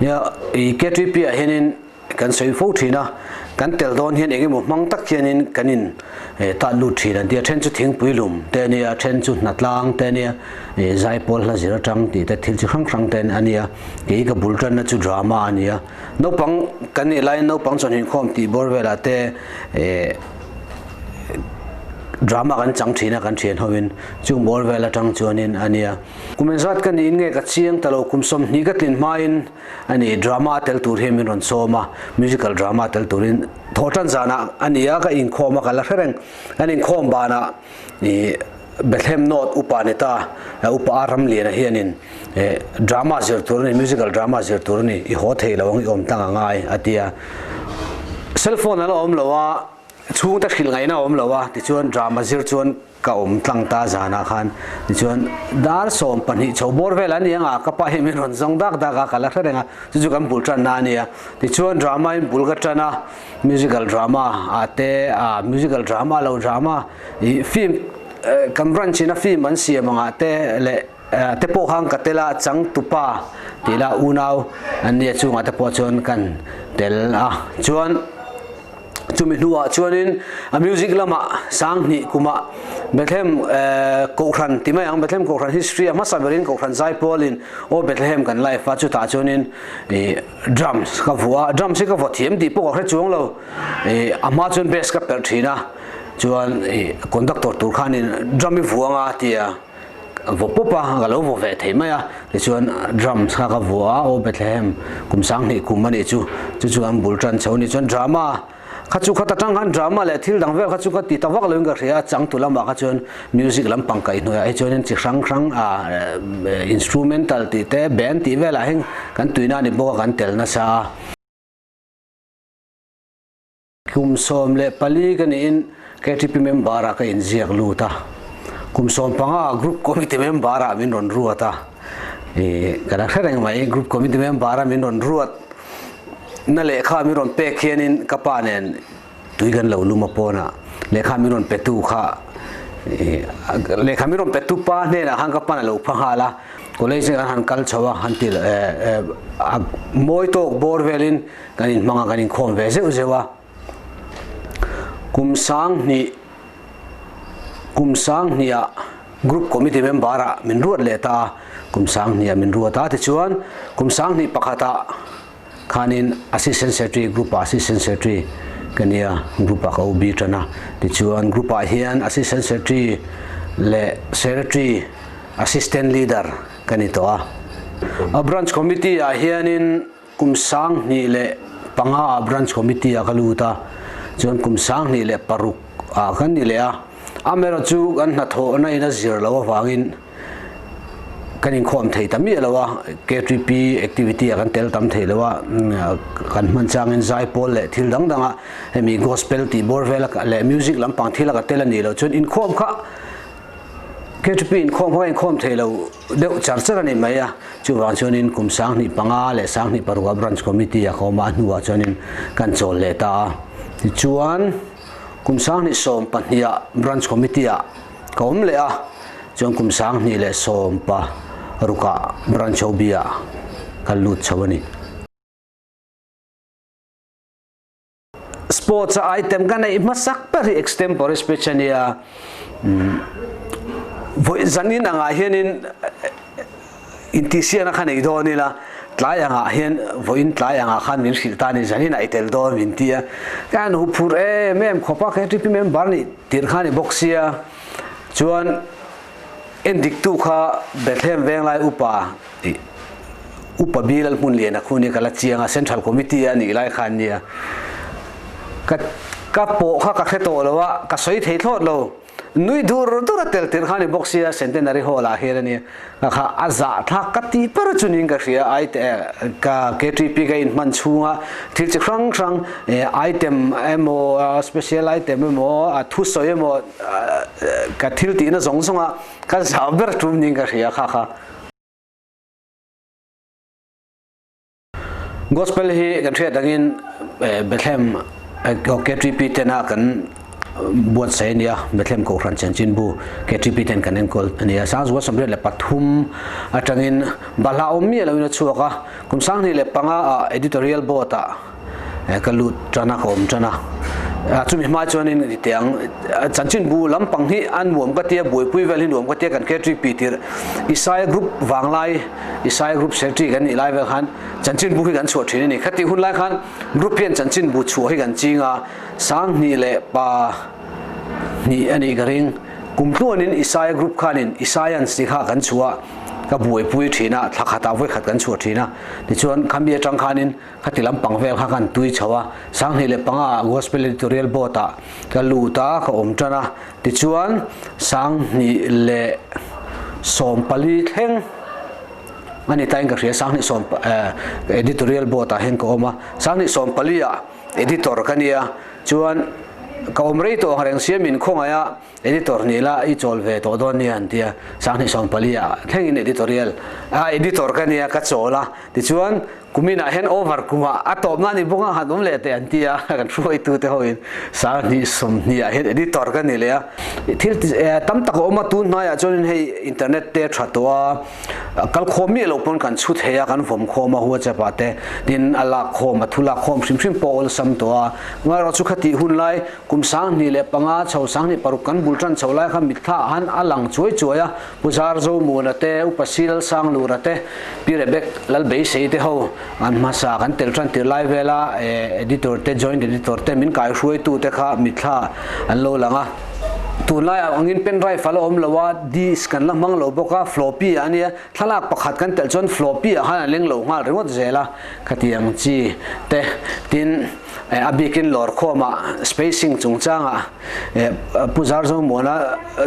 Nia i KTP ah hianin kan sawi fo thin a, kan tel dawn hian eng emaw hmang tak hianin kan in tat lut thin an ti a, then chu thingpui lum te a nia, then chu hnatlang te a nia, zaipawl hla zir atang tih te thil chi hrang hrang te a nia, kei ka bul tanna chu drama a nia. Naupang kan nih laiin naupang chuan inkhawm tih bawr velah te drama kan chang thin a, kan thian hovin chung bawr vel atang chuanin a nia. Kum engzat ka niin nge ka chiang ta lo, kum 20 ka tlin hmain a ni drama tel tur hian min rawn sawm a, musical drama tel turin thawh tan zanah a ni a, ka inkhawm a ka la hre reng. Kan inkhawm banah ih Bethlehem North upa ni ta, upa a Ramliana hianin drama zir tur a ni, musical drama zir tur a ni, i haw thei lo ang, i awm tlang a ngai a ti a. Cell phone a la awm lo a, chhungte hrilh ngaihna a awm lo a, tichuan drama zir chuan Ka awm tlang ta zanah khan tichuan dar 12 chho bawr vel a ni ang a, ka pa hi min rawn zawng dak dak a, ka la hre reng a, chu chu kan bul tanna a ni a. Tichuan drama in bul ka tan a, musical drama ah te ah musical drama lo drama ih film kan branch in a film an siam ang ah te leh te pawh khan ka tel a, changtupa tih lah unau an nia chungah te pawh chuan kan tel a, chuan. Chumi hnuah chuanin a music lamah 2000 kumah Bethlehem Kohhran ti mai ang, Bethlehem Kohhran history a hmasa berin Kohhran Zaipawlin Aw Bethlehem kan live a, chutah chuanin drums ka vuah a, drums hi ka vaw thiam tih pawh ka hre chuang lo, a hma chuan bass ka perh thin a, chuan conductor tur khanin drum i vuang a ti a. Vaw pawp a, ka lo vaw ve thei mai a, tichuan drums kha ka vua a, aw Bethlehem kum 2000 kum a nih chu, chu chu an bul tan chho a nih chuan drama kha chu khata tang khan drama leh thil dang vel kha chu ka ti ta vak lo in ka hria a, changtu lamah kha chuan music lampang kaihhnuaiah hi chuanin chi hrang hrang ah instrumental tih te band tih velah heng kan tuina a ni bawk a kan tel nasa a. Kum 14 ka niin KTP member ah ka inziak lut a, kum 15 ah group committee member ah min rawn ruat a, ih ka la hre reng mai, group committee member a min rawn ruat na lehkha min rawn pek hianin ka pa nen tui kan lo lum a pawnah lehkha min rawn petu kha ih lehkha min rawn petu pa hnenah khan ka pan a lo pha nghal a, college ah kan han kal chho a han ti a mawi tawk bawr velin Kan inhmang a, kan inkhawm ve zeuh zeuh a. Kum 2000, kum 2000 ah Group Committee member ah min ruat leh ta a, kum 2000 ah min ruat a, tichuan kum 2001 ah khanin Assistant Secretary, Group ah Assistant Secretary ka nia, Group ah ka OB tan a, tichuan Group ah hian Assistant Secretary leh Secretary, Assistant Leader ka ni tawh a. A Branch Committee ah hianin Kum 2005 ah Branch Committee ah ka lut a, chuan kum 2006 ah kan ni leh a. Amaherawh chu kan hnathawhna in a zir loh avangin kan inkhawm thei ta miah lo a, KTP activity ah kan tel tam thei lo a, kan hman changin zaipawl leh thil dang dang ah hemi gospel tih bawr vel leh music lampang thil a ka tel a nih loh chuan inkhawm kha KTP inkhawm kha ka inkhawm thei lo deuh char char a ni mai a, chuvang chuanin kum 2005 leh 2006 ah Branch Committee a ka awm a, a hnuah chuanin kan chawl leh ta a. Tichuan kum 2012 ah Branch Committee ah ka awm leh a, chuan kum 2016 ah Branch OB ah ka lut chho a ni. Sports a item ka neih hmasak ber hi extempore speech a nia. Vawi zanin angah hianin intihsiakna kha nei dawn ila, tlai angah hian vawiin tlai angah khan min hrilh ta a ni, zanin ah i tel dawn min ti a. Ka han huphurh em em khawp a, KTP member nih tirh kha a ni bawk sia. Chuan endiktu kha Bethlehem Venglai upa Tih Upa Bilal Hmunliana khu nia ka la chiang a, Central Committee a nih lai khan nia ka ka pawh kha ka hre tawh lo a, ka sawi thei thlawt lo. Nui dur dur a tel tirh kha a ni bawk sia, Centenary Hall ah hian a nia, ka kha a zahthlak ka tih ber chu niin ka hria, ai te ka KTP ka inhman chhunga thil chi hrang hrang item emaw special item emaw a thusawi emaw ka thil tihna zawng zawnga ka zah ber tum niin ka hria kha kha. Gospel hi kan hriat angin Bethlehem KTP tena kan buatsaih a ni a, Bethlehem Kohhran Chanchinbu KTP ten kan enkawl a ni a. Sangzual 83 atangin Balhla awm miah loin a chhuak a, kum 2005 ah Editorial Board ah ka lut tan a, ka awm tan a. Chumi hma chuanin tiang chanchinbu lampang hi a nuam ka tia, buaipui vel hi nuam ka tia kan KTP tirh Isaiah Group vanglai, Isaiah Group Secretary kan nih lai vel khan chanchinbu hi kan chhuah thin a ni. Khatih hun lai khan Group hian chanchinbu chhuah hi kan ching a, 2002 a nih ka ring. Kum tluanin Isaiah Group khanin Isaians tih kha kan chhuah ka buaipui thin a, thla khatah vawi khat kan chhuah thin a. Tichuan khami atang khanin khati lampang vel kha kan tui chho a, 2005 ah Gospel Editorial Board ah ka lut a, ka awm tan a. Tichuan 2014 thleng a ni tain ka hria, 2010 Editorial Board ah hian ka awm a, 2014 ah Editor ka nia chuan ka awm rei tawh ang reng sia min khawngaih a editor nih la i chawl ve tawh dawn nia an tia 2014 ah thlengin editorial a editor ka nia ka chawl a tichuan kumin ah hian over kumah a tawpna ni bawk a han awm leh teh an tia kan hruaitu te hoin 2020 ah hian editor ka ni leh a thil tam tak a awm a tun hnaiah chuanin hei internet te tha tawh a Kal khawm miah lo pawn kan chhu thei a, kan vawm khawm a, WhatsApp ah te tin a lak khawm, a thu lak khawm hrim hrim pawh awlsam tawh a. Ngaihrawh chu khatih hun lai kum 2005 chho 2006 kan bul tan chho lai kha mitthla ah han a lang chuai chuai a, Pu Zarzomuana te, Upa Si Lalsanglura te, Pi Rebek Lalbeisei te ho an hmasa kan tel tan tir lai vel a, editor te, joint editor te min kaihruaitu te kha mitthla an lo lang a. Tunlaiah angin pen drive a la awm lo a, disk kan la hmang lo bawk a, floppy ah a nia, thlalak pakhat kan telh chuan floppy ah khan a leng lo nghal ringawt zel a, khatiang chi te tin a bikin lawrkhawmah spacing chungchangah Pu Zarzomuana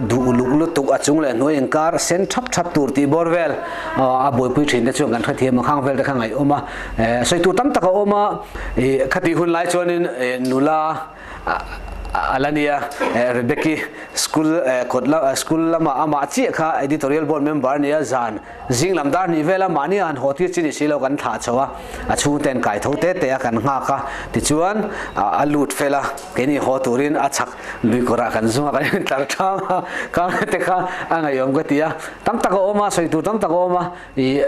duh uluk lutuk a chung leh hnuai inkar sen thap thap tur tih bawr vel a buaipui thin te chuan kan hrethiam ang khang vel te kha ngaihawm a, sawi tur tam tak a awm a, khatih hun lai chuanin nula a la nia Rebecca school kawt lam school lama amah chiah kha editorial board member a nia zan zing lam dar hnih vela mahni han haw tir chi ni si lo kan thlah chho a a chhungte an kai tho te te a kan nghak a tichuan a lut fel a keini haw turin a chhak lui kawrah kan zung a kan intlar ṭhang a khang te kha a ngaihawm ka ti a tam tak a awm a sawi tur tam tak a awm a ih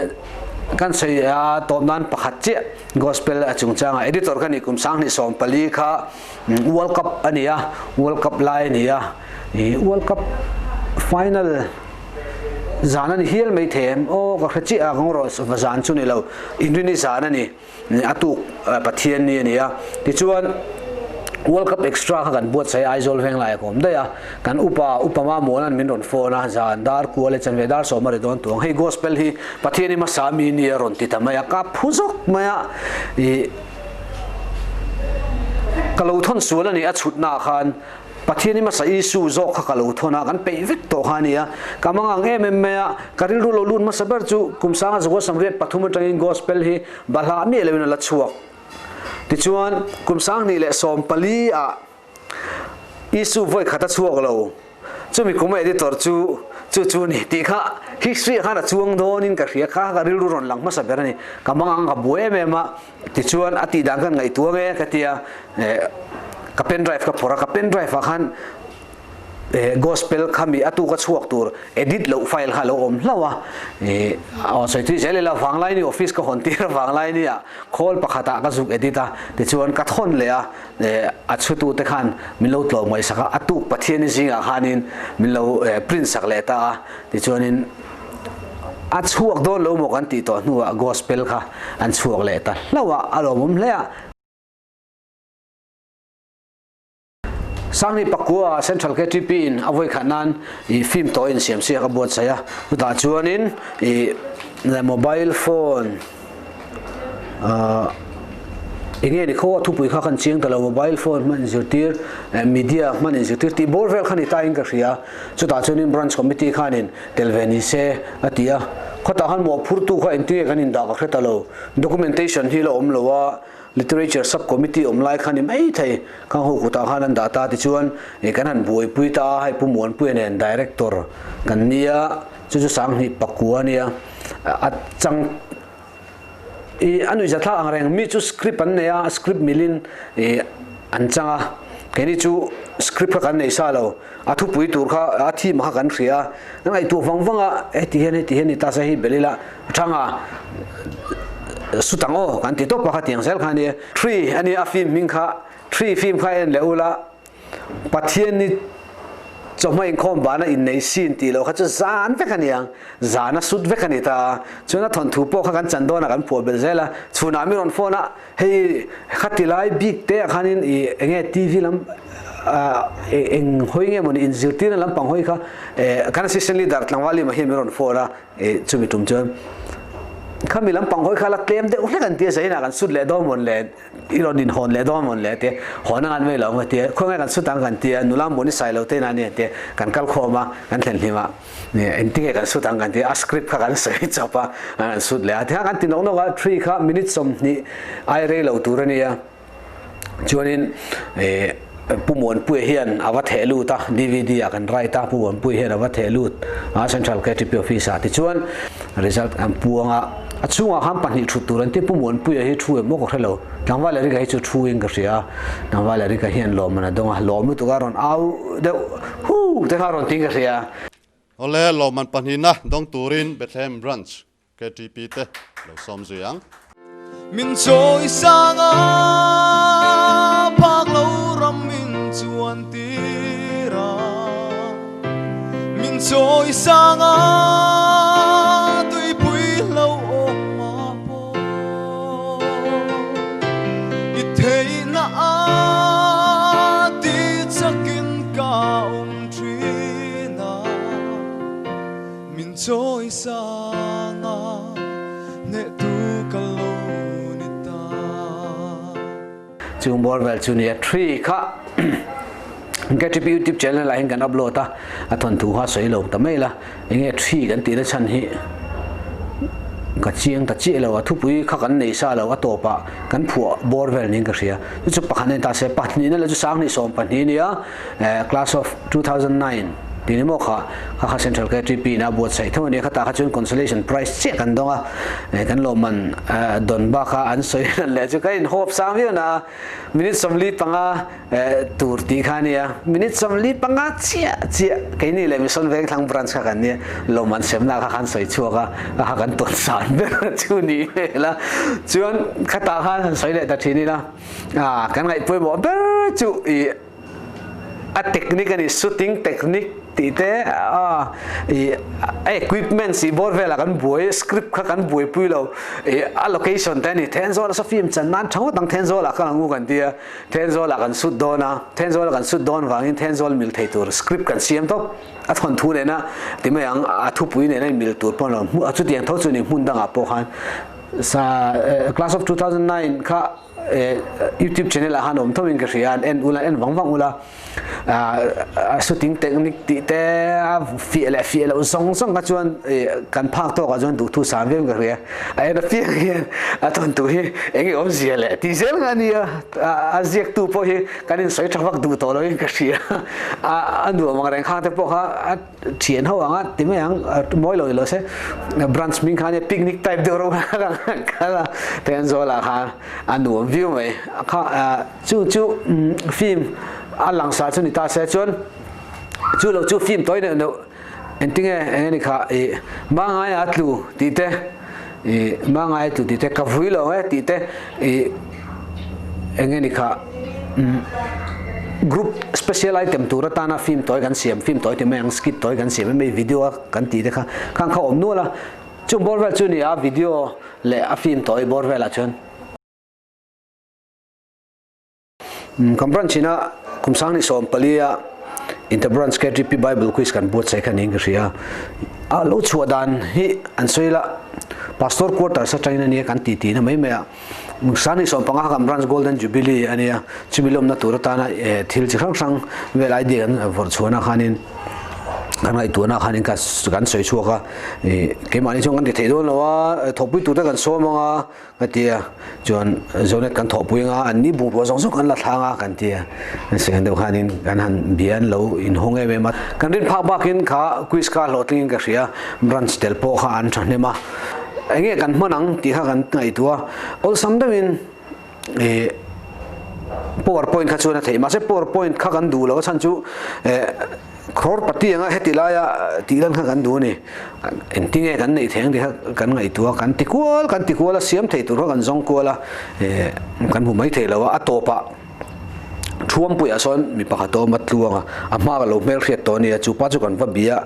kan sawi a tawp nan pakhat chiah Gospel a chungchanga editor ka nih kum 2014 kha World Cup a ni a, World Cup lai a ni a, i World Cup final zan a ni hial mai thei em? Aw ka hre chiah a, ka ngawrawh va zan chu ni lo, Inrini zan a ni, a tuk Pathian ni a ni a, tichuan World Cup extra kha kan buatsaih a, Aizawl Venglai a ka awm daih a, Kan upa, Upa Mamuana'n min rawn phone a, zan dar kua leh chanve dar sawm a ri dawn tuang. Hei Gospel hi Pathian i hmasa mi ni a rawn ti ta mai a, ka phu zawk mai a, ih ka lo thawn sual a ni a chhutnaah khan Pathian i hmasa Isu zawk kha ka lo thawn a, kan peih vek tawh kha a ni a, ka mangang em em mai a, ka rilru lo lut hmasa ber chu kum sanga zakua 83 atangin Gospel hi bahlah miah loin a la chhuak. Tichuan kum 2014 ah Isu vawi khat a chhuak lo. Chumi kum a editor chu chu chu ni tih kha history ah khan a chuang dawnin ka hria kha ka rilru rawn lang hmasa ber a ni. Ka mang ang ka buai em em a, tichuan a tih dan khan ngaihtuah nge ka ti a, ka pen drive ka phawrh a, ka pen drive ah khan gospel khami a tuka chhuak tur edit loh file kha a lo awm hlauh a, aw sawi thui zel ila Vanglaini office ka hawn tir a Vanglaini ah khawl pakhat ah ka zuk edit a, tichuan ka thawn leh a. A chhutute khan min lo tlawm ngaihsak a, a tuk Pathiani zingah khanin min lo print sak leh ta a, tichuanin a chhuak dawn lo maw kan tih tawh hnuah Gospel kha an chhuak leh ta hlauh a, a lawmawm hle a. Sangni Pakua Central KTP in a vawikhat nan i film tawi insiam siak a buatsaih a, chutah chuanin i mobile phone, Enge ni khaw a thupui kha kan chiang ta lo, mobile phone hman inzirtir, media hman inzirtir tih bawr vel kha ni ta in ka hria. Chutah chuanin branch committee khanin tel ve ni se a ti a. Khawtah khan mawhphurtu kha engtinge kan indah ka hre ta lo. Documentation hi la awm lo a, literature sub committee awm lai kha ni mai thei. Khang ho kutah khan an dah ta tichuan kan han buaipui ta a, hei Pu Muanpuia nen director kan nia, chu chu 2009 a nia. A chang i a nuihzathlak ang reng mi chu script an nei a, script milin i an chang a. Keini chu script kha kan nei sa lo, a thupui tur kha a theme kha kan hria a, kan ngaihtuah vang vang a, heti hian heti hian ni ta se hei belh ila a thang a, sut ang aw kan ti tawp a khatiang zel kha a nia. Three a nia a film hming kha, three film kha en leh ula Pathian ni chawhma inkhawm bana innei sin tih loh kha chu zan vek a ni ang, zan a sut vek a ni ta a, chuan a thawnthu pawh kha kan chan dawnah kan phuah belh zel a, chhunah mi rawn phone a, Hei khati lai bik te ah khanin i enge TV lam eng hawi nge mawni inzirtirna lampang hawi kha kan assistant leader tlangval lima hian min rawn phone a chumi tum chuan khami lampang hawi kha la tlem deuh hlek an tia zainah kan sut leh dawn mawn le i rawn inhawn leh dawn mawn le tia hawn ang an mai lo ang tia khawnge kan sut ang kan tia nula mawni sai lo te inah ania tia kan kal khawm a kan thlen hlim a. Engtinge kan sut ang kan ti a, a script kha kan sawi chawp a, an sut leh a. Tikhan kan ti nawk nawk a, tree kha minute 20 ai rei lo tur a nia. Chuanin Pu Muanpuia hian a va theh lut a, DVD ah kan write a, Pu Muanpuia hian a va theh lut a Central KTP office ah. Tichuan result an puang a, a chhungah khan pahnih thut tur an ti, Pu Muanpuia hi thu em maw ka hre lo. Tlangval Erika hi chu thu in ka hria a, Tlangval Erika hian lawmman a dawng a, lawm lutuk a rawn au deuh Huu! Te kha rawn ting ka hria. Awle, lawmman pahnihna dawng turin Bethlehem Branch KTP te lo sawm zui ang. Min chawi sang a, phak lo ram min chuan tir a. Min chawi sang a, tuipui hlo awm a pawh. I theihna a ti chakin ka awm thin a, min chawi sang a, hnehtu ka lo ni ta. Chung bawr vel chu nia tree kha KTP YouTube channel ah hian kan upload a, a thawnthu kha sawi lo ta mai la. Enge thi kan tihna chhan hi ka chiang ta chiah lo a, thupui kha kan nei sa lo a tawpah kan phuah bawr vel niin ka hria. Chu chu pakhat a ni ta se, pahnihna leh chu sanghnih sawm pahnih a nia, class of 2009 tih ni maw kha, kha kha Central KTP in a buatsaih tho a nia, khatah kha chuan consolation prize chiah kan dawng a, kan lawmman dawn bak a an sawi hran leh chu ka inhawp sang viau na a, minute 45 Tur tih kha ania, minute 45 chiah chiah keini leh Mission Vengthlang branch kha kan nia, lawm an semna kha khan sawi chhuak a, a kha kan tawn san ber chu ni hmel a, chuan khatah khan han sawi leh ta thin ila, ah kan ngaih pawimawh ber chu ih a technique a ni, shooting technique tih te ah ih a equipments ih bawr velah kan buai, script kha kan buaipui lo, ih a location te a ni, Thenzawl a saw film chan nan tha ngawt ang Thenzawl ah kal ang u kan tia. Thenzawl ah kan sut dawn a, Thenzawl ah kan sut dawn vangin Thenzawl mil thei tur script kan siam tawp. A thawnthu nena ti mai ang, a thupui nena in mil tur pawh an lo hmu, chutiang tho chu ni hmun dangah pawh khan sa class of 2009 kha YouTube channel ah khan awm tho in ka hria, an en ula, en vang vang ula. A shooting technique tih te a fiah leh fiah loh zawng zawng kha chuan kan phak tawkah chuan duhthu sang viau in ka hria. A en apiang hian a tawntu hi eng nge awmzia leh tih zel nga nia a ziaktu pawh hi kan insawi tha vak duh tawh loin ka hria. A nuam ang reng khang te pawh kha a thian ho ang a ti mai ang mawi lo ni lo se branch hming kha ania picnic type deuh reuh kha kan kal a Thenzawl ah khan a nuam viau mai kha Chu chu film a langsar chu ni ta se chuan chu lo chu film tawi neuh neuh engtinge eng ani kha ih mangai a tlu tih te ih mangai a tlu tih te ka vui lo e tih te ih eng ani kha group special item tur atana film tawi kan siam film tawi ti mai ang skit tawi kan siam mai video a kan tih te kha khang kha awm nual a chung bawr vel chu ni a video leh a film tawi bawr velah chuan. Kan branch ina kum 2014 a Inter Branch KTP Bible Quiz kan buatsaih kha niin ka hria. A lo chhuah dan hi an sawi la Pastor Quarters atangin ania kan ti tihna mai mai a. 2015 kha kan branch Golden Jubilee ania chumi lawmna tur atana thil chi hrang hrang vel idea kan vawrh chhuahna khanin kan ngaihtuahna khanin kan sawi chhuak a. Keimahni chuan kan ti thei dawn lo a, thawkpui turte kan sawm ang a. Ka ti a, chuan Zonet kan thawhpui anga an ni bungrua zawng zawng kan la thlang a kan ti a, second deuh khanin kan han bia an lo inhawng em em a, kan rin phak bakin kha quiz kha hlawhtlingin ka hria, branch tel pawh kha an thahnem a, enge kan hman ang tih kha kan ngaihtuah a, awlsam deuhin ih. Power point kha chuan a theih mahse power point kha kan duh lo a chhan chu eh crore pati anga heti laia tih lan kha kan duh a ni. Engtinge kan neih theih ang tih kha kan ngaihtuah a, kan ti kual kan ti kual a, siam thei tur kha kan zawng kual a, eh kan hmu mai thei lo a, a tawpah Thuampuiah sawn mi pakhat a awm a tluang a, a hma ka lo hmelhriat tawh a nia, chu pa chu kan va bia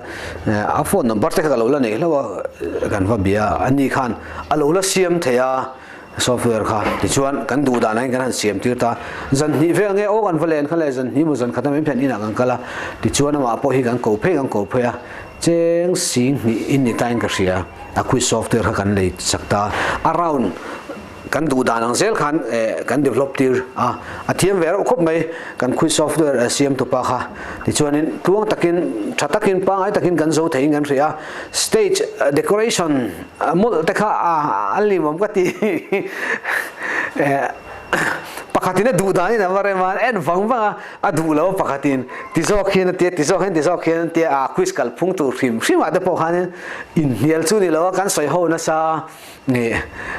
a, a phone number te kha ka lo la nei hlauh a, kan va bia a, ani khan a lo la siam thei a software kha, tichuan kan duh dan angin kan han siam tir ta, zan hnih vel nge aw kan va len kha le zan hnih maw zan khat a mai hian inah kan kal a, tichuan amah pawh hi kan ko phei kan ko phei a, cheng sing hnih in ni tain ka hria, a quiz software kha kan lei chak ta, a round. Kan duh dan ang zel khan kan develop tir a, a thiam ve reuh khawp mai kan quiz software siam tupa kha. Tichuanin tluang takin tha takin pangngai takin kan zo theiin kan hria a, stage decoration mawlh te kha a limawm ka ti. Pakhatin a duh danin a va rem a, en vang vang a, a duh lo pakhatin ti zawk hian a tia, ti zawk hian ti zawk hian a tia, a quiz kalphung tur hrim hrim ah te pawh khanin inhnial chu ni lo a, kan sawi ho nasa. Nge,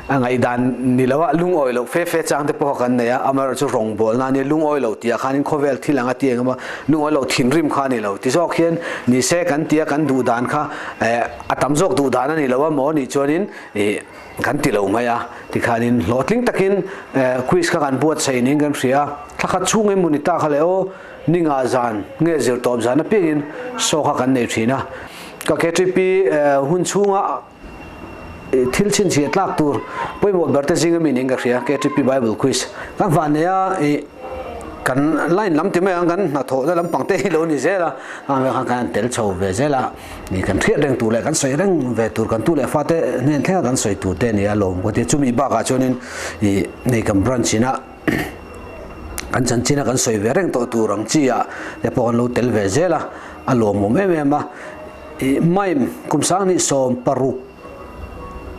a ngaihdan ni lo a, lungawi loh fe fe chang te pawh kan nei a, amaherawhchu rawngbawlna a nia, lungawi loh tih ah khanin khawvel thil ang a ti eng emaw, lungawi loh thinrim kha a ni lo ti zawk hian ni se kan tia kan duh dan kha eh a tam zawk duh dan a ni lo a maw nih chuanin ih kan ti lo mai a, tikhanin hlawhtling takin eh quiz kha kan buatsaih niin kan hria a, thla khat chhung emaw ni ta kha le aw, ninga zan nge zirtawp zan apiangin show kha kan nei thin a, ka KTP hun chhunga. Thil chhinchhiah tlak tur pawimawh ber te zing ami niin ka hria, KTP Bible Quiz. Kan van nei a, ih kan line lam ti mai ang kan hnathawhna lampang te hi lo ni zel a, khang vel khan kan han tel chho ve zel a, ih kan hriat reng tur leh kan sawi reng ve tur kan tu leh fate hnen thlenga kan sawi tur te a ni a lawm ka ti a, chumi bakah chuanin ih nei kan branch ina kan chanchin a kan sawi ve reng tawh tur ang chi ah te pawh kan lo tel ve zel a, a lawmawm em em a. I Mime kum sanghnih 16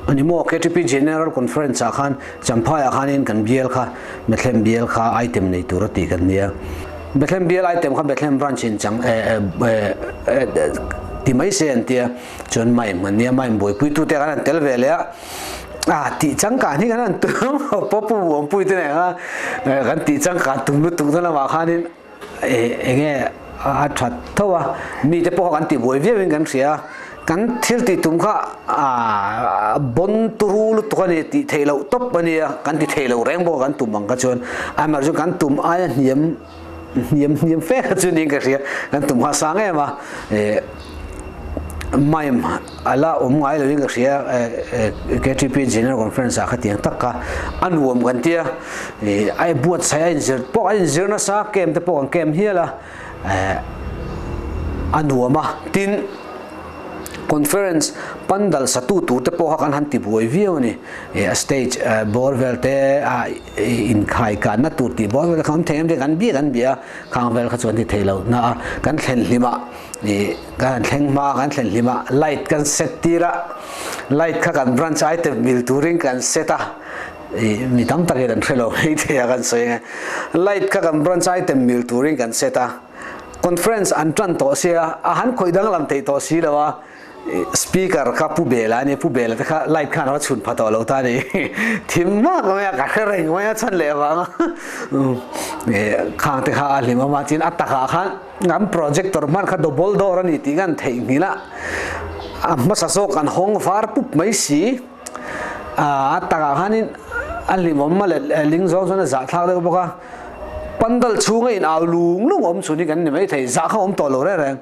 a ni maw? KTP General Conference ah khan Champhai ah khanin kan bial kha Bethlehem bial kha item nei tur a tih kan nia. Bethlehem bial item kha Bethlehem branch in chang ti mai se an tia chuan Mime an nia Mime buaipui tute khan an tel ve leh a ah tih changkan hi kan han tum pawh pu Muampui te nen khan kan tih changkan tum lutuk na lamah khanin Enge a that tho a, mite pawh kan ti buai viau in kan hria a, kan thil tih tum kha a bon turu lutuk a ni tih theih loh tawp a nia, kan ti thei lo reng bawk a kan tum ang kha chuan amaherawhchu kan tum aia hniam hniam hniam fe kha chu niin ka hria, kan tum kha a sang em a. Mime a la awm ngai loin ka hria KTP General Conference ah khatiang tak kha a nuam kan tia a buatsaih a inzir pawh a inzir nasa camp te pawh kan camp hial a a nuam a tin conference pandal satu tur te pawh kha kan han ti buai viau a ni a stage bawr vel te a inkhai kanna tur tih bawr vel te kha awm thei em te kan bia kan bia a khang vel kha chu an ti thei lo na a kan thlen hlim ah Ih kan han thleng hma kan thlen hlim a, light kan set tir a, light kha kan branch item mil turin kan set a, ih mi tam takin an hre lo mai thei a kan sawi ang e, light kha kan branch item mil turin kan set a, conference an tan tawh sia a han khawih danglam theih tawh si lo a, Speaker kha Pu Bela a ni, Pu Bela te kha light khan a va chhun pha tawh lo ta a ni. Thim vak mai a, ka hre reng mai a chhan leh vang a. Khang te kha a hlim awm a, tin a takah khan kan projector hman kha double door a ni tih kan theihnghilh a, a hmasa zawk an hawng var pup mai si. A takah khanin a hlimawm a leh ling zawng chuan a zahthlak deuh bawk a, pandal chhunga in au lung lung awm chhun hi kan ni maithei, zah kha awm tawh lo reng reng.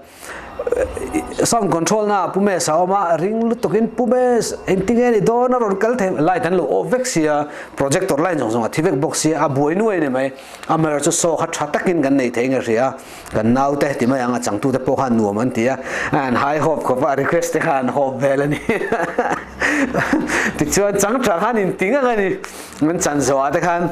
Sound control na Pu Mes a awm a, ring lutuk in Pu Mes engtinge ni dawn a rawn kal thei light an lo off vek sia, projector line zawng zawng a thi vek bawk sia, a buai nuai a ni mai. Amaherawhchu chu saw kha tha takin kan nei thei nge hria, kan naute ti mai ang a changtute pawh khan nuam an ti a, an high hope khawp a request te kha an hope vel a ni. Tichuan chang tha khan inting ang a ni, an chan zawhah te khan.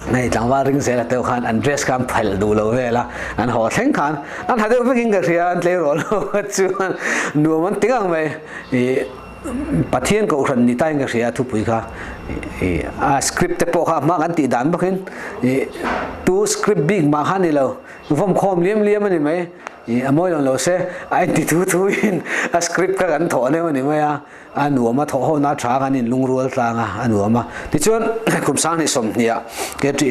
Hei tlangval ring zel a teuh khan an dress kha an phelh duh lo vel a, an haw thleng khan an ha deuh vekin ka hria an tleirawl ho kha chuan nuam an ti ngang mai. Ih Pathian kohhran ni tain ka hria a thupui kha ih a script te pawh kha a hma kan tih dan bawkin ih tu script bik mah kha ni lo vawmkhawm liam liam a ni mai. Ih a mawi lo lo se a inti thu thu in a script kha kan thawh neuh a ni mai a, a nuam a thawh ho na tha kan in lungrual tlang a, a nuam a. Tichuan kum 20 20 ah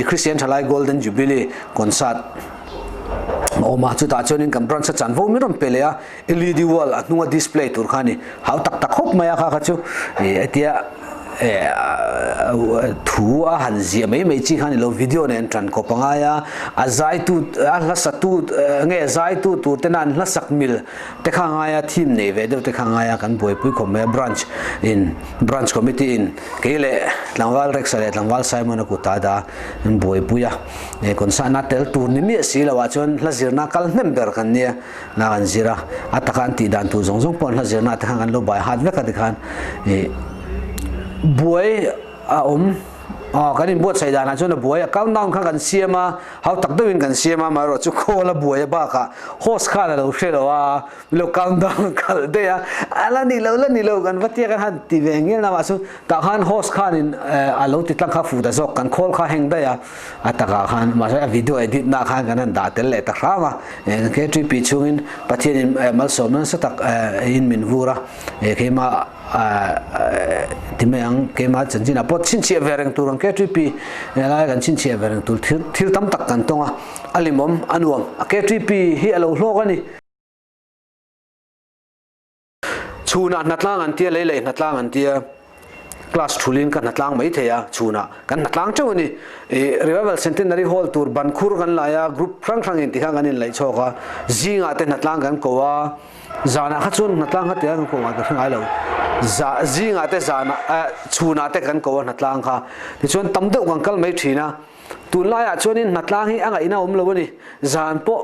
Christian Thalai Golden Jubilee concert a awm a, chutah chuanin kan branch a chanvo min rawn pe leh a, LED wall a hnunga display tur kha a ni. Hau tak tak khawp mai a kha kha chu ih hetia thu a han ziah mai mai chi kha a ni lo, video nen tan kawp a ngai a, a zaitu a hla satu nge zaitu tur tena an hla sak mil te kha a ngai a, theme nei ve deuh te kha a ngai a, kan buaipui khawp mai a branch in branch committee in kei leh tlangval Rex-a leh tlangval Simon-a kut a dah an buaipui a, concert na tel tur ni miah si lo ah chuan hla zirna kal hnem ber kan nia. Hla kan zir a, a taka an tih dan tur zawng zawng pawh an hla zirna te khan kan lo bai hat vek a tikhan ih buai a awm aw kan inbuatsaih danah chuan a buai a countdown kha kan siam a hau tak deuhin kan siam a amaherawh chu call a buai a bakah host khan a lo hre lo a lo countdown khalh daih a a la ni lo la ni lo kan va tia kan han ti ve ngial namah chuan tah khan host khanin a lo ti tlang kha fu ta zawk kan call kha heng daih a. A takah khan mahse a video edit na khan kan han dah tel leh ta hram a, KTP chhungin Pathianin malsawmna nasa tak in min vur a, keimah ti mai ang keimah chanchinah pawh chhinchhiah ve reng tur ang KTP laia kan chhinchhiah ve reng tur thil thil tam tak kan tawng a, a limawm a nuam a KTP hi a lo hlawk a ni. Chhunah hnatlang an tia, lei leh hnatlang an tia, class thulin ka hnatlang mai thei a, chhunah kan hnatlang teuh a ni. Ih Revival Centenary Hall tur ban khur kan lai a, group hrang hrang in tikhan kan inlaih chhawk a, zingah te hnatlang kan ko a, zanah kha chuan hnatlang kha tia kan ko ngai ka hre ngai lo. Za zingah te zanah eh chhunah te kan ko a hnatlang kha, tichuan tam deuh kan kal mai thin a. Tunlaiah chuanin hnatlang hi a ngaihna awm lo a ni. Zan pawh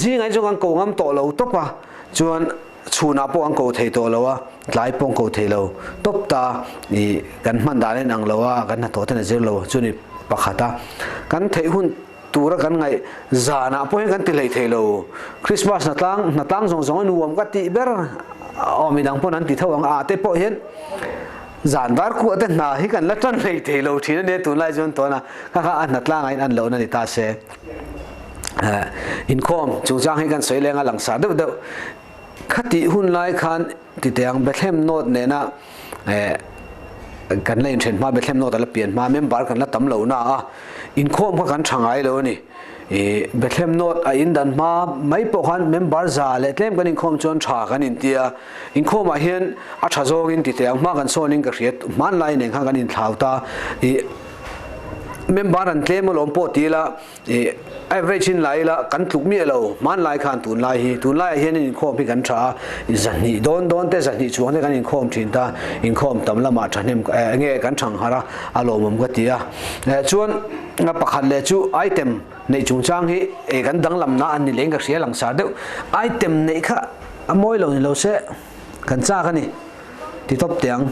zingah hi chuan kan ko ngam tawh lo tawp a, chuan chhunah pawh an ko thei tawh lo a, tlai pawh an ko thei lo tawp ta. Ih kan hman dan a inang lo a, kan hnathawh ten a zir lo chu ni pakhat a. Kan theih hun tura kan ngaih zanah pawh hian kan ti hlei thei lo. Christmas hnatlang hnatlang zawng zawng a nuam ka tih ber aw midang pawn an ti tho ang a te pawh hian Zan var khuah te hna hi kan la tan hlei thei lo thin a nia tunlai chuan tawna kha kha a hna tlangah in an lohna ni ta se. Inkhawm chungchang hi kan sawi leng a langsar deuh deuh. Khatih hun lai khan titeh ang Bethlehem North nena kan la inthen hma Bethlehem North a la pian hma member kan la tam lo na a inkhawm kha kan tha ngai lo a ni. I Bethlehem North a in dan hma mai pawh khan member za leh tlem kan inkhawm chuan tha kan inti a, inkhawmah hian a tha zawngin ti teh ang hma kan sawn in ka hriat hmanlai nen khan kan inthlau ta i member an tlem alawm pawh ti ila i average in la ila kan tluk miah lo hmanlai khan tunlai hi tunlaiah hian in inkhawm hi kan tha a i zahnih dawn dawn te zahnih chuang te kan inkhawm thin ta inkhawm tam lamah thahnem nge kan thangharh a a lawmawm ka ti a chuan A pakhat leh chu item neih chungchang hi e kan danglamna an ni leng ka hria langsar deuh. Item neih kha a mawi lo ni lo se kan chak a ni ti tawp teh ang.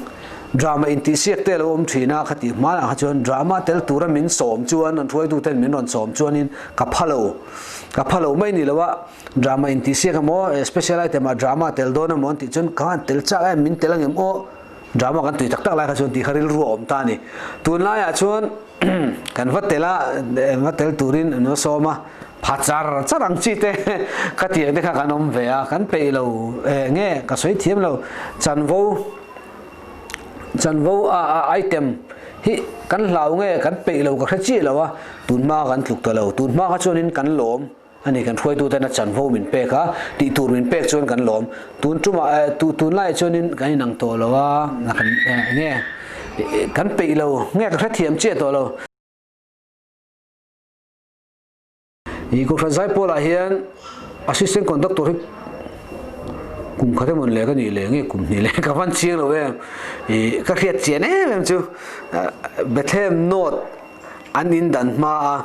Drama intihsiak te a lo awm thin a, khatih hmanah kha chuan drama tel tura min sawm chuan an hruaituten min rawn sawm chuanin ka pha lo, ka pha lo mai ni lo a, drama intihsiak emaw special item ah drama tel dawn emaw an tih chuan ka han tel chak em min tel angem aw drama kan tui tak tak lai kha chuan tih kha rilru a awm ta a ni. Tunlaiah chuan kan va tel a, va tel turin an va sawm a, pha char char ang chi te ka tiang te kha kan awm ve a, kan peih lo nge ka sawi thiam lo, chanvo chanvo a item hi kan hlau nge kan peih lo ka hre chiah lo a, tunhma kan tluk ta lo, tunhma kha chuanin kan lawm. A ni, kan hruaituten a chanvo min pek a, tih tur min pek chuan kan lawm. Tun tumah eh tu tunlaiah chuanin kan inang tawh lo a, kan eh enge kan peih lo, nge ka hrethiam chiah tawh lo. I Kohhran Zaipawlah hian Assistant Conductor hi kum khat emaw leh ka nih leh nge kum hnih leh ka van chiang lo em. I ka hriat chian em em chu Bethlehem North an indan hma a.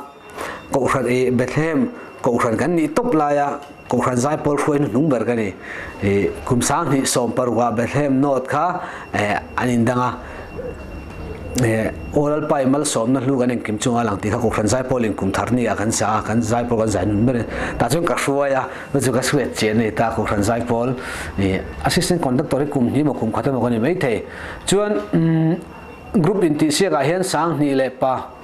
Kohhran i Bethlehem Kohhran kan nih tawp laia Kohhran Zaipawl hruaina hnung ber ka ni. I kum 20 16 ah Bethlehem North kha an indang a. Aw Lalpa i malsawmna hlu kan engkim chunga lang tih kha Kohhran Zaipawl in kum thar ni ah kan sa a, kan Zaipawl kan zai nun ber a ni. Tah chuan ka hruai a, chu chu ka hriat chian a ni ta Kohhran Zaipawl i Assistant Conductor hi kum hnih emaw kum khat emaw ka ni maithei. Chuan Group intihsiakah hian 25.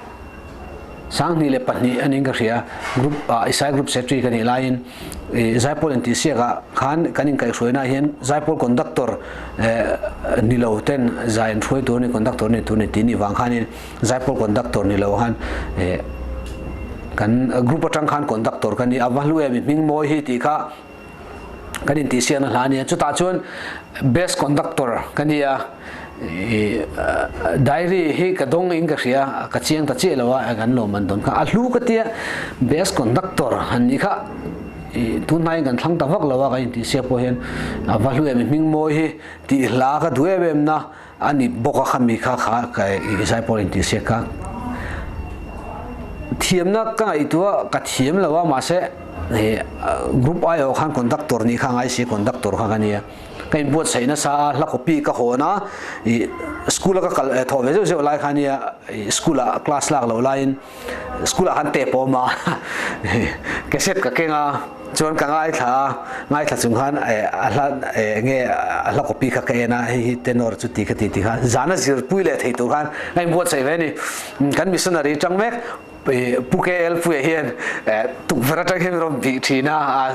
22 a niin ka hria. Group ah Isai Group Secretary ka nih laiin Zaipawl intihsiakah khan kan inkaihhruainaah hian Zaipawl Conductor ni lo ten zai an hruai tur a ni, Conductor ni tur a ni tih nih vang khanin Zaipawl Conductor ni lo khan kan group atang khan Conductor ka ni a, va hlu em i hming mawi hi tih kha kan intihsiakna hla a ni a, chutah chuan Best Conductor ka ni a, Diary hi ka dawng in ka hria, ka chiang ta chiah lo a, kan lawm an dawn kha a hlu ka tia, Best Conductor han nih kha tun hnaiin kan thlang ta vak lo a, kan intihsiak pawh hian a va hlu em i hming mawi hi tih hla ka duh em em na a ni bawk a khami kha kha ka zaipawl intihsiak kha thiamna ka ngaihtuah ka thiam lo a mahse group aiawh khan conductor nih kha ngai si conductor kha ka nia ka inbuatsaih nasa a hla copy ka hawn a ih school a ka kal thawh ve zeuh zeuh lai kha nia school ah class lak loh laiin School ah khan tape a awm a, cassette ka keng a, chuan ka ngaithla a, ngaithla chung khan a hla enge a hla copy kha ka en a, hei hi tenor chu ti ka ti ti kha zan a zirpui leh thei tur khan a inbuatsaih ve a ni. Kan missionary tang mek Pu KL Puia hian tukverh atang hian min rawn bih thin a,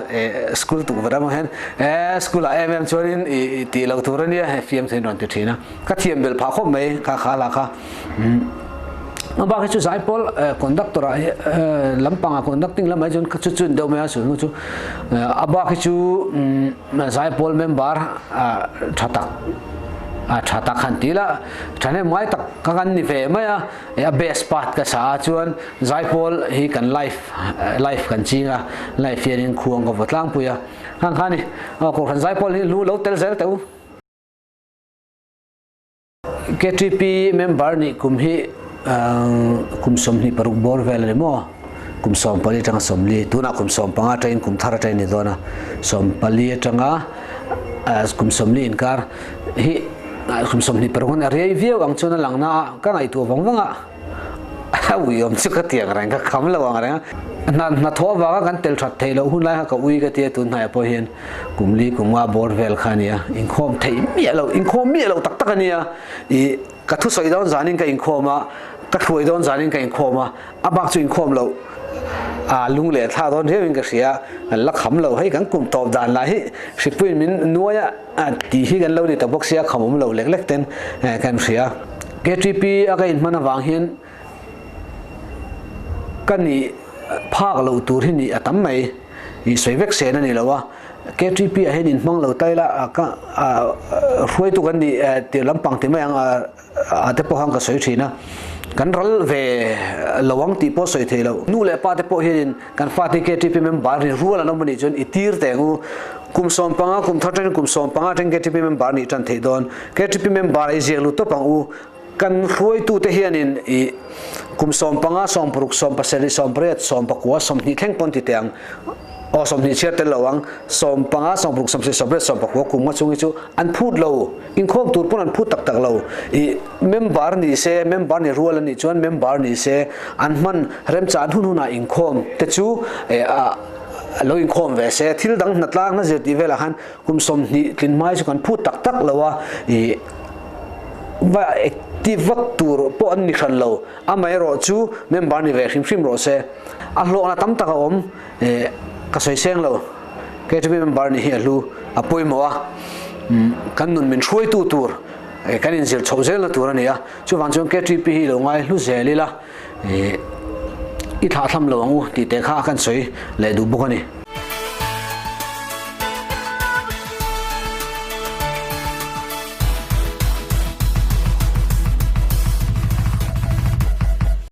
school tukverh atang hian school ah em em chuanin i tih loh tur a nia hei fiam thei in rawn ti thin a, ka thiam belh phah khawp mai kha kha hla kha. A bak hi chu zaipawl conductor ah lampang ah conducting lamah hi chuan ka chu chun deuh mai a sulhnu chu a bak hi chu zaipawl member tha tak tha tak han ti la thahnem ngai tak ka kan ni ve mai a a best part ka sa a chuan zaipawl hi kan life life kan ching a life hianin khuang ka vaw tlangpui a khang kha ni kohhran zaipawl hi lu lo tel zel teh u. KTP member nih kum hi kum 26 bawr vel a ni maw? Kum 14 atanga 40, tunah kum 15 atangin kum thar atangin ni dawn a, 14 atanga kum 40 inkar hi kum 26 an a riai viau ang chuan a lang na a, ka ngaihtuah vang vang a. A ui awm chu ka ti ang reng, ka kham lo ang reng a. Hna hnathawh avanga kan tel that theih loh hun lai kha ka ui ka ti a, tun hnaiah pawh hian kum li kum nga bawr vel kha a ni a, inkhawm theih miah loh, inkhawm miah loh tak tak a ni a. Ih ka thusawi dawn zanin ka inkhawm a, ka hruai dawn zanin ka inkhawm a, a bak chu inkhawm loh a lung leh thla dawn riauin ka hria, kan la kham lo, hei kan kum tawp dan lah hi hripuiin min nuai a tih hi kan lo ni ta bawk sia, kham awm lo lek lek ten kan hria. KTP a ka inhman avang hian ka nih phak loh tur hi nih a tam mai, ih sawi vek sen a ni lo a, KTP ah hian inhmang lo ta ila ka hruaitu kan nih tir lampang ti mai ang a te pawh khan ka sawi thin a, kan ral ve lo ang tih pawh sawi thei lo. Nu leh pa te pawh hianin kan fate KTP member nih rual an awm a nih chuan i tir teh ang u, kum 15 kum thar atangin kum 15 atangin KTP member nih tan theih dawn. KTP member i ziak lut tawp ang u. Kan hruaitute hianin i kum 15, 16, 17, 18, 19, 20 thleng pawn ti teh ang. Aw 20 chhiar tel lo ang. 15, 16, 17, 18, 19 kum nga chung hi chu an phut lo. Inkhawm tur pawn an phut tak tak lo. I member ni se, member ni rual an nih chuan member ni se, an hman remchan hun hunah inkhawm te chu a lo inkhawm ve se. Thil dang hnatlakna zir tih velah khan Kum 20 tlin hmai chu kan phut tak tak lo a, ih va active vak tur pawh an ni hran lo, amaherawh chu member ni ve hrim hrim rawh se. A hlawhna tam tak a awm, ih ka sawi seng lo, KTP member nih hi a hlu, a pawimawh a, kan nun min hruaitu tur, kan inzir chhoh zelna tur a ni a, chuvang chuan KTP hi lo ngai hlu zel ila, ih i thlahthlam lo ang u tih te kha kan sawi leh duh bawk a ni.